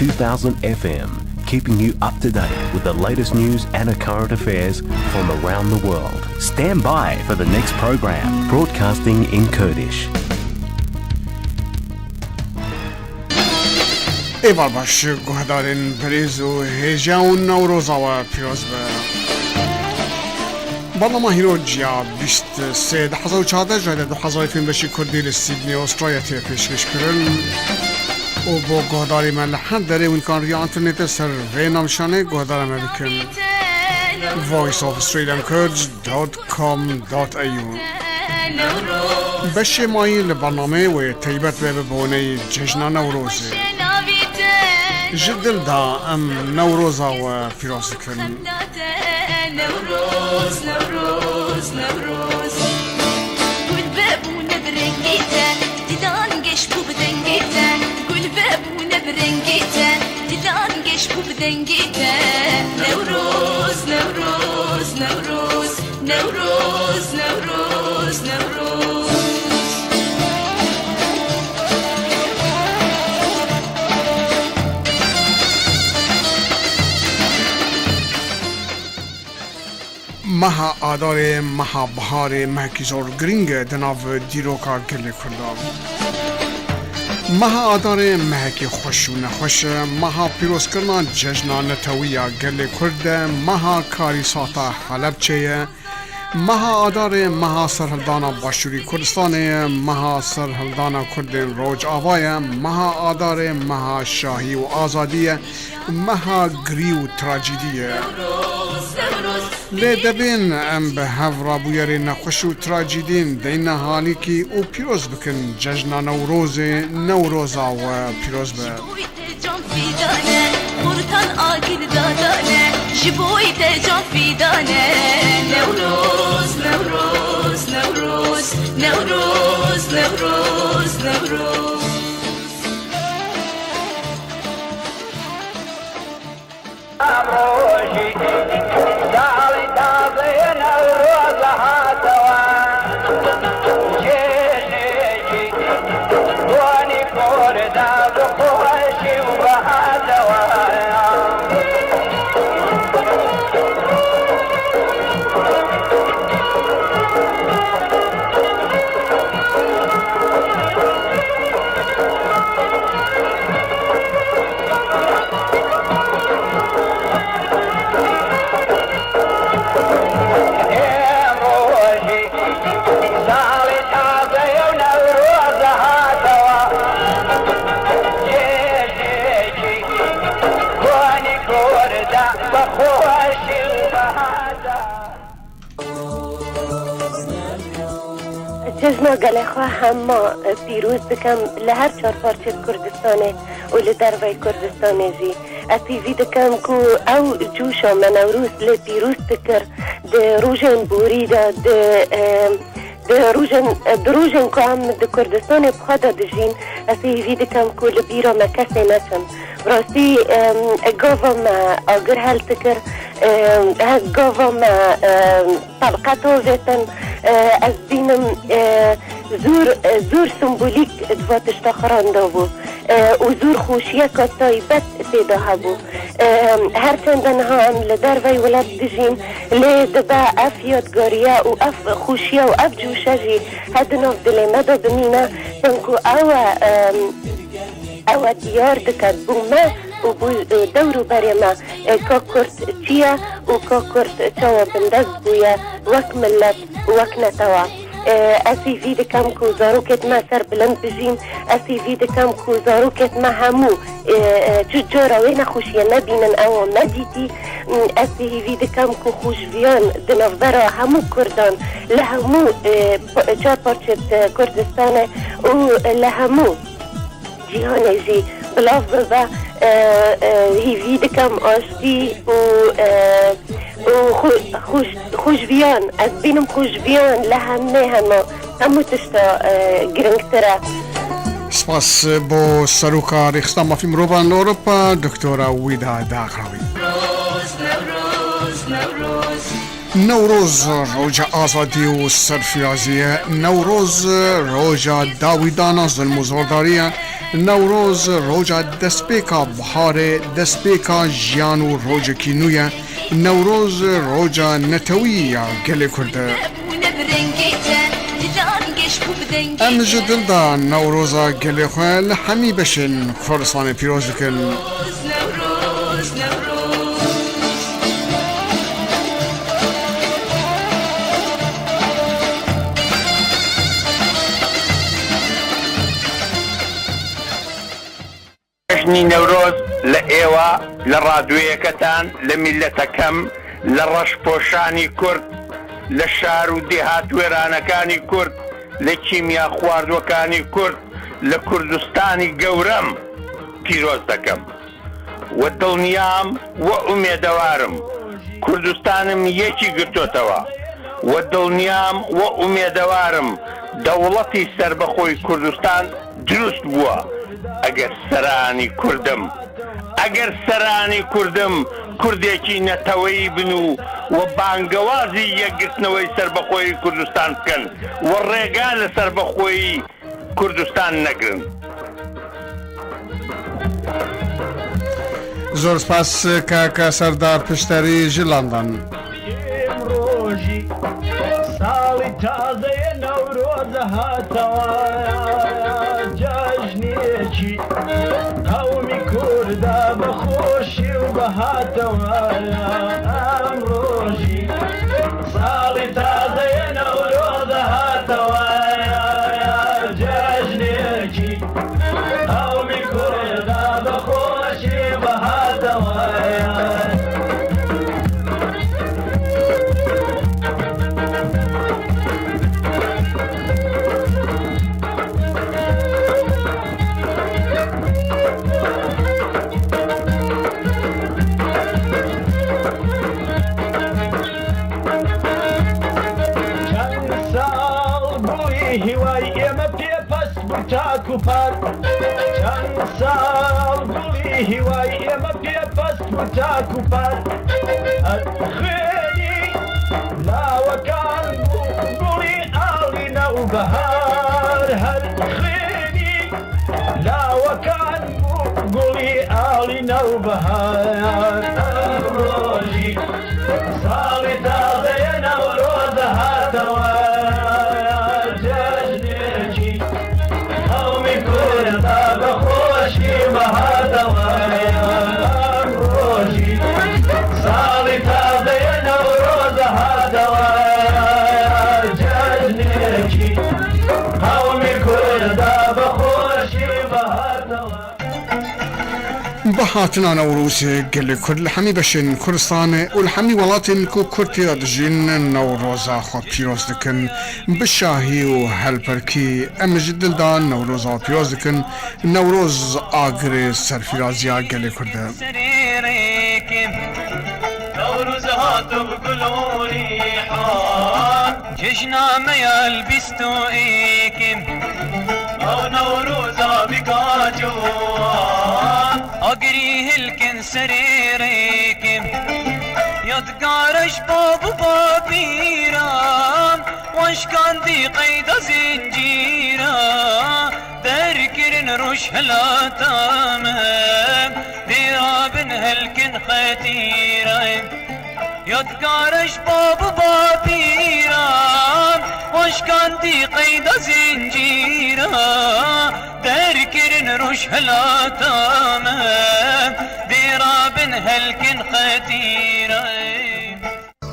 2000 FM, keeping you up to date with the latest news and current affairs from around the world. Stand by for the next program, broadcasting in Kurdish. Êvar baş guhdarên birêz û hêja û Newroza we pîroz be. Bernama hîro ciya 23 2014 ji hede 2000 beşî Kurdî li Sydney Australia tê pêşkêşkirin û bo guhdarê me li her derê hûn dikarin riya înternetê ser vê navnîşanê guhdara me bikin voiceofaustraliankurds.com.au Beşê mayî li bernameyê wê taybet be bi boneyê cejna Newrozê. Ji dil de em Newroza we pîroz dikin. Meha Adarê, meha biharê mehekî zor girîng e di nav dîroka gelê Kurd de. Meha Adarê mehekî xweş û nexweş e, meha pîrozkirina cejna netewî ya gelê Kurd e, meha karîsata Helebçê ye, meha Adarê meha serhildana Başûrî Kurdistanê ye, meha serhildana Kurdên Rojava ye, meha Adarê meha şahî û azadî ye, Meha girî û trajîdî ye. Lê debên em bi hev re bûyerên nexweş û trajîdîn deyne halîkî û pîroz bikin cejna Newrozê, Newroza we pîroz be. Cejna gelê xwe hema pîroz dikim li her çar parçeyê Kurdistanê û li derveyî Kurdistanê jî. Ez hêvî dikim ku ew coşa me Newroz lê pîroz dikir di rojên borî de di di rojên di rojên ku em di Kurdistanê bi xwe de dijîn ez hêvî dikim ku li bîra me kesê neçin. Bi rastî gava me agir heldikir gava me Telqe tovêtin ez bînim zor zor sembolîk di va tişta xiran de bû û zor xweşiyeka taybet tê de hebû. Her çende niha em li dervey welat dijîn lê dibe ev yadgariye û ev xweşiye û ev coşe jî her di nav dilê me de bimîne çunku ew ew diyar dike bo me û bo dewr û berê me ka Kurd çi ye û ka Kurd çawa bindest bûye wek milet û wek netewe. Ez hêvî dikim ku zarokên me ser bilind bijîn, ez hêvî dikim ku zarokên me hemû çi cara wê nexweşiyê nebînin ewa me dîtî. Ez hêvî dikim ku xweşviyan di navbera hemû Kurdan li hemû çar parçeyên Kurdistanê û li hemû Cîhanê jî bilav bibe. Hêvî dikim aştî û xweşviyan, ez bînim xweşviyan li hemê hema hemû tişta giringtir e. Spas bo Seroka Rêxistina Mafê Mirovan li Ewropa Doktora Wîda Daxrawî. Newroz roja azadî û serfirazî ye. Newroz roja dawîdana zilm û zordarî ye. Newroz roja destpêka biharê, destpêka jiyan û rojekî nû ye. Newroz roja netewî ya gelê Kurd e. Em ji dil de Newroza gelê xwe li hemî beşên Kurdistanê pîroz dikin. جەژنی نەورۆز لە ئێوە، لە ڕادوێیەکەتان، لە میللەتەکەم، لە ڕەش پۆشانی کورد، لە شار و دێهات وێرانەکانی کورد، لە کیمیا خواردوەکانی کورد، لە کوردستانی گەورەم پیرۆز دەکەم و دڵنیام و ئومێدەوارم کوردستانم یەکی گرتۆتەوە و دڵنیام و ئومێدەوارم دەوڵەتی سەربەخۆی کوردستان دروست بووە ئەگەر سەرانی کوردم ئەگەر سەرانی کوردم کوردێکی نەتەوەیی بن و و بانگەوازی یەکگرتنەوەی سەربەخۆیی کوردستان بکەن و ڕێگا لە سەربەخۆیی کوردستان نەگرن. زۆر سپاس کاکە سەردار پشتەری ژ لەندەن. ڕۆژی ساڵی تازەیە نەورۆزە هاتەوە جەژنێکی قەومی کوردە بە خۆشی و بەهاتەوە ئەم ڕۆژی ساڵی تازەیە نەورۆزە هاتەوە جەژنێکی قەومی کوردە بە خۆشی و بەهاتەوە. چەند ساڵ گوڵی هیوای ئێمە پێ پەست بوو تاکو پار چەند ساڵ گوڵی هیوای ئێمە پێ پەست بوو تاکو پار هەر خوێنی لاوەکان بوو گوڵی ئاڵی نەوبەهار هەر خوێنی لاوەکان بوو گوڵی ئاڵی نەوبەهار ئەم ڕۆژی ساڵی تازەیە نەورۆزە هاتەوە جەژنێکی قەومی کوردە بە خۆشی بەهاتەوە ئەم ڕۆژی ساڵی تازەیە نەورۆزە هاتەوە جەژنێکی قەومی کوردە بە خۆشی بەهاتەوە. بە هاتنا Newrozê gelê Kurd li hemî beşên Kurdistanê û li hemî welatên ku Kurd tê de dijîn Newroza xwe pîroz dikin. Bi şahî û helperkî em ji dil de Newroza xwe pîroz dikin. Newroz agirê serfîraziya gelê Kurd e.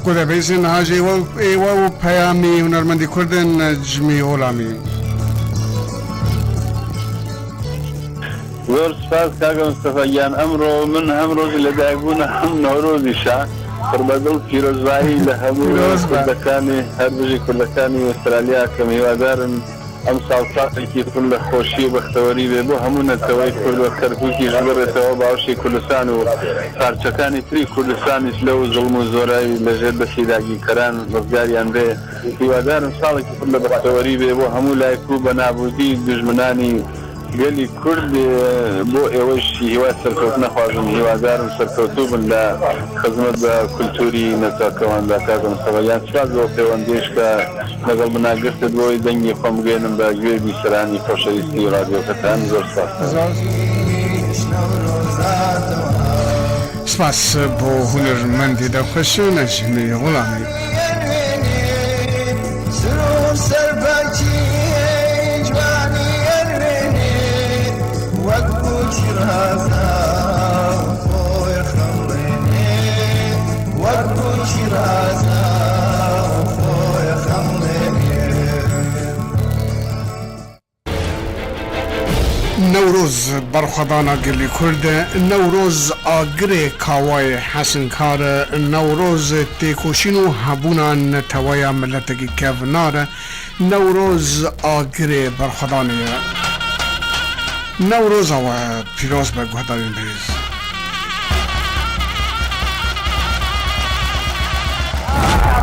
Gulebêzên niha jî êwe û peyamî hunermendî Kurd in Necmî Olamî. زۆر سوپاس کاکە مستەفا گیان ئەمڕۆ من هەم ڕۆژی لەدایکبوونە هەم نەورۆزیشە پڕ بەدڵ پیرۆزبایی لە هەموو پیرۆز بە. کوردەکانی هەر بژی کوردەکانی ئوسترالیا کەم هیوادارم ئەمساڵ ساڵێکی پڕ لە خۆشی و بەختەوەری بێ بۆ هەموو نەتەوەی کورد و کەرکوکیش بگەڕێتەوە باوەشی کوردستان و پارچەکانی تری کوردستانیش لەو زوڵم و زۆرەی لە ژێر دەستی داگیرکەران ڕزگاریان بێ هیوادارم ساڵێکی پڕ لە بەختەوەری بێ بۆ هەموو لایک و بە نابودی دوژمنانی. گەلی کورد بۆ ئێوەش هیوای سەرکەوتن ئەخوازم هیوادارم سەرکەوتوو بن لە خزمەت بە کولتوری نەتەوەکەماندا کاکە مستەفا گیان سپاس بۆ پەیوەندیش کە لەگەڵ منا گرتت بۆی دەنگی خۆم بگەیەنم بە گوێی بیسەرانی خۆشەویستی ڕادیۆکەتان زۆر سپاستان. سپاس بۆ هونەرمەندی دەنگخۆش نەجمی غوڵامی. نەورۆز بەرخوەدانا گەلی کورد، نەورۆز ئاگرێ کاوای حەسنکار، نەورۆز تێکۆشین و هەبوونا نەتەوەیا ملەتەکی کەڤنار، نەورۆز ئاگرێ بەرخوەدانێ یە. نەورۆزا وە پیرۆز بە گوهدارین بەرێز.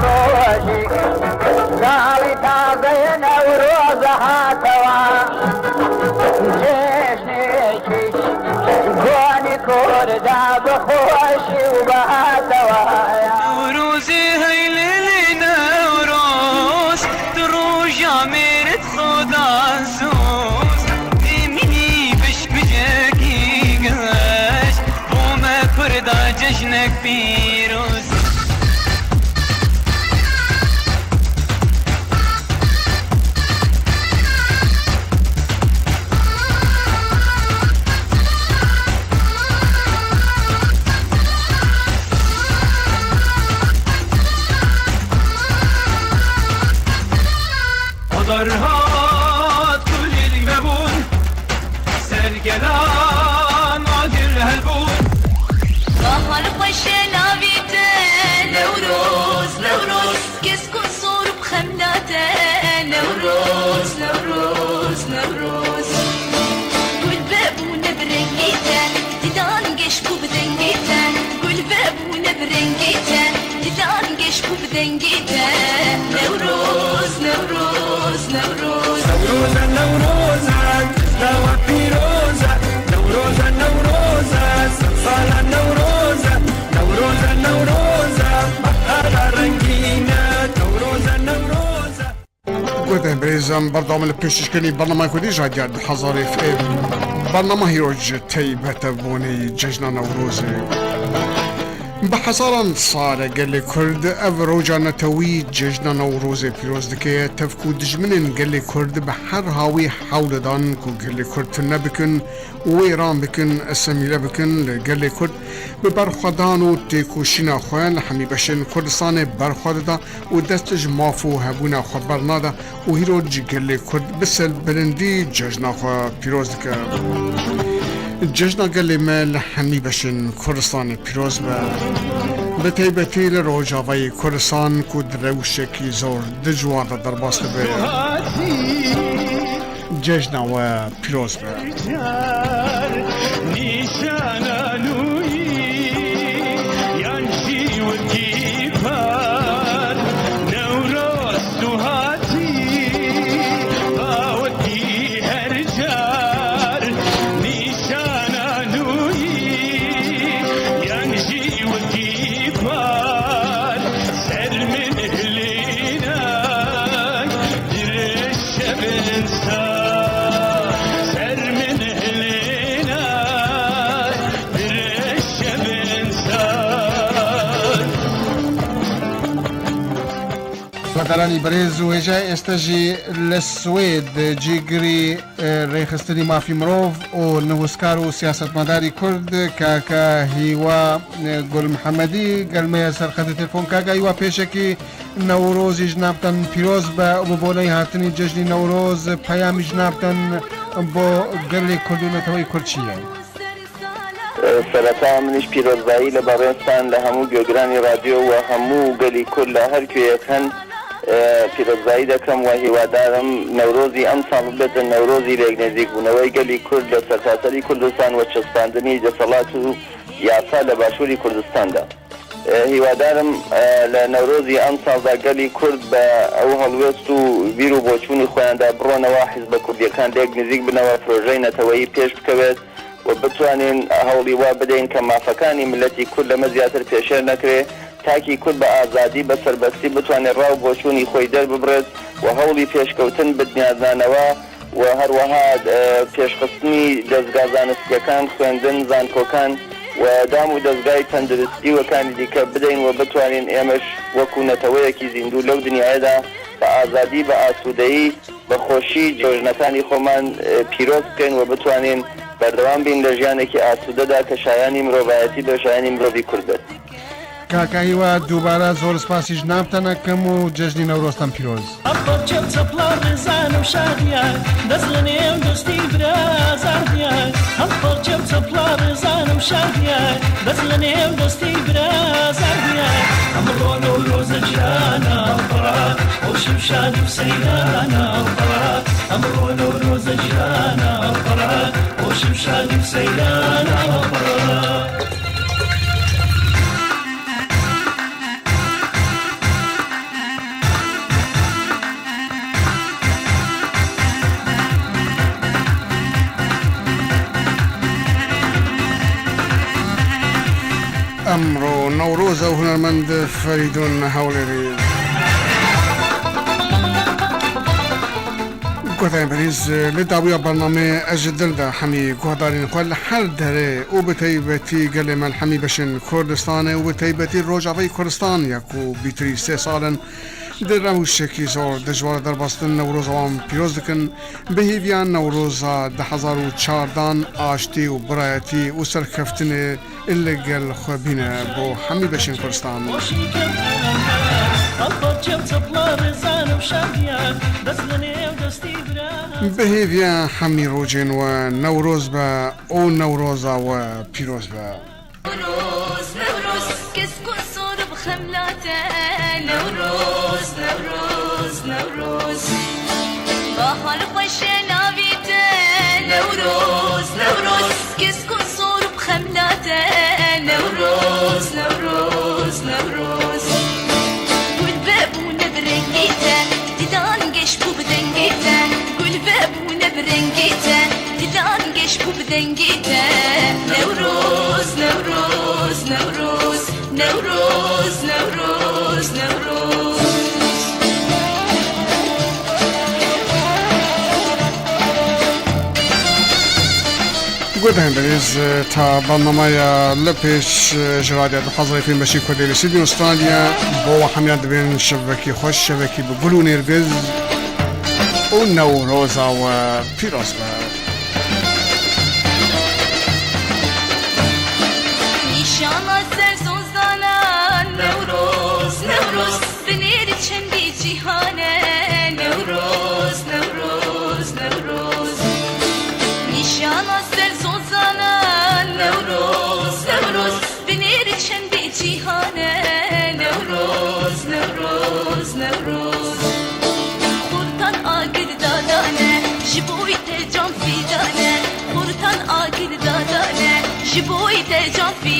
ڕۆژیک ساڵی تازەیە نەورۆزە هاتەوە جێژنێکی کۆنی کوردە بە خۆشی و بەهاتەوە. نەورۆزێ هەی لێ نەورۆز تو ڕۆژا مێرت خۆدا سۆز دێمینی بشکجەکی گەش بۆ مە کوردا جەژنەک پیرۆز. Adar hat kulil vebûn Ser gelan agir helbûn. Bahar xweşe navê te Newroz Newroz Kesk û sor bi xemla te Newroz Newroz Newroz Gul vebûne bi rengê te Dilan geş bû bi dengê te Gul vebûne bi rengê te Dilan geş bû bi dengê te Newroz Newroz Newroz. Newroza Newroza Cejna pîroz e Newroza Newroza Sersala Newroz e Newroza Newroza Bihara rengîn e Newroza Newroza. Guhdên birêzan berdewam li pêşkêşkirinî bernameyê Kurdî ji Radyoya 2000 FM. Bernama hîro ji taybet e bonê cejna Newrozê. Bi hezaran sal e gelê Kurd ev roja netewî cejna Newrozê pîroz dike, tev ku dijminên gelê Kurd bi her hawî hewl didan ku gelê Kurd tune bikin û wêran bikin, esemîle bikin li gelê Kurd bi berxwedan û têkoşîna xwe li hemî beşên Kurdistanê berxwe dida û dest ji maf û hebûna xwe bernada û hîro ji gelê Kurd bi serbilindî cejna xwe pîroz dike. Cejna gelê me li hemî beşên Kurdistanê pîroz be. Bi taybetî li Rojavayê Kurdistan ku di rewşekî zor dijwar de derbas dibe. Cejna we pîroz be. گوێدارانی بەرێز و هێژا ئێستا ژی لە سوێد جێگری ڕێکخستنی مافی مرۆڤ و نووسکار و سیاسەتمەداری کورد کاکە هیوا گوڵ محەممەدی گەلمەیە سەرخەتی تەلفۆن. کاکە هیوا پێشەکی نەورۆزی ژنابتەن پیرۆز بە و بۆنەی هاتنی جەژنی نەورۆز پەیامی ژنابتەن بۆ گەلی کورد و نەتەوەی کورد چییە؟ سەرەتا منیش پیرۆزبایی لە بەڕێزتان لە هەموو گوێگرانی ڕادیۆ و هەموو گەلی کورد لە هەر کوێیەک هەن پیرۆزبایی دەکەم و هیوادارم نەورۆزی ئەمساڵ ببێتە نەورۆزی لێکنزیکبوونەوەی گەلی کورد لە سەرتاسەری کوردستان و چەسپاندنی دەسەڵات و یاسا لە باشووری کوردستاندا. هیوادارم لە نەورۆزی ئەمساڵدا گەلی کورد بە ئەو هەڵوێست و بیر و بۆچوونی خۆیاندا بڕۆنەوە، حیزبە کوردییەکان لێک نزیک بنەوە، پرۆژەی نەتەوەیی پێش بکەوێت و بتوانین هەوڵی وا بدەین کە مافەکانی میللەتی کورد لەمە زیاتر پێشێل نەکرێ، تاکی کورد بە ئازادی، بە سەربەستی بتوانێ ڕا و بۆچوونی خۆی دەرببڕێت و هەوڵی پێشکەوتن، بنیادنانەوە و هەروەها پێشخستنی دەزگا زانستییەکان، خوێندن، زانکۆکان و دام و دەزگای تەندروستی و کانی دیکە بدەین و بتوانین ئێمەش وەکوو نەتەوەیەکی زیندوو لەو دنیایەدا بە ئازادی، بە ئاسوودەیی، بە خۆشی جەژنەکانی خۆمان پیرۆز بکەین و بتوانین بەردەوام بین لە ژیانێکی ئاسوودەدا کە شایانی مرۆڤایەتی بێت، شایانی مرۆڤی کورد بێت. کاکە هیوا دووبارە زۆر سپاسی ژنابتان ئەکەم و جەژنی نەورۆزتان پیرۆز. هەڵپەڕکێ و چەپڵە ڕێزان و شادیە دەست لە نێو دەستی برازان دیە هەڵپەڕکێ و چەپڵە ڕێزان و شادیە دەست لە نێو دەستی برازان دیە ئەمڕۆ نەورۆزە جیهانە هەڵپەڕە خۆشی و شادی و سەیرانە هەڵپەڕە ئەمڕۆ نەورۆزە جیهانە هەڵپەڕە خۆشی و شادی و سەیرانە هەڵپەڕە. ئەمڕۆ نەورۆزە و هونەرمەند فەریدون هەوڵێری. گوهدارên berêz li dawiya bernameyê ez ji dil de hemî guhdarên xwe li her derê û bi taybetî gelê me li hemî beşên Kurdistanê û bi taybetî Rojavayê Kurdistan ya ku bîtirî sê sal in di rewşekî zor dijwar de derbas din Newroza wan pîroz dikin bi hêviya Newroza 2014 aştî û birayetî û serkeftinê li gel xwe bîne bo hemî beşên Kurdistan. Bi hêviya hemî rojên we Newroz be û Newroza we pîroz be. Guhdên berêz ta bernameya li pêş ji radya du hezar fîlm beşî Kurdî li Sydney Australya bo we hemiyan dibên şevekî xweş şevekî bi gul û nêrgiz û Newroza we pîroz be. Ji bo te can.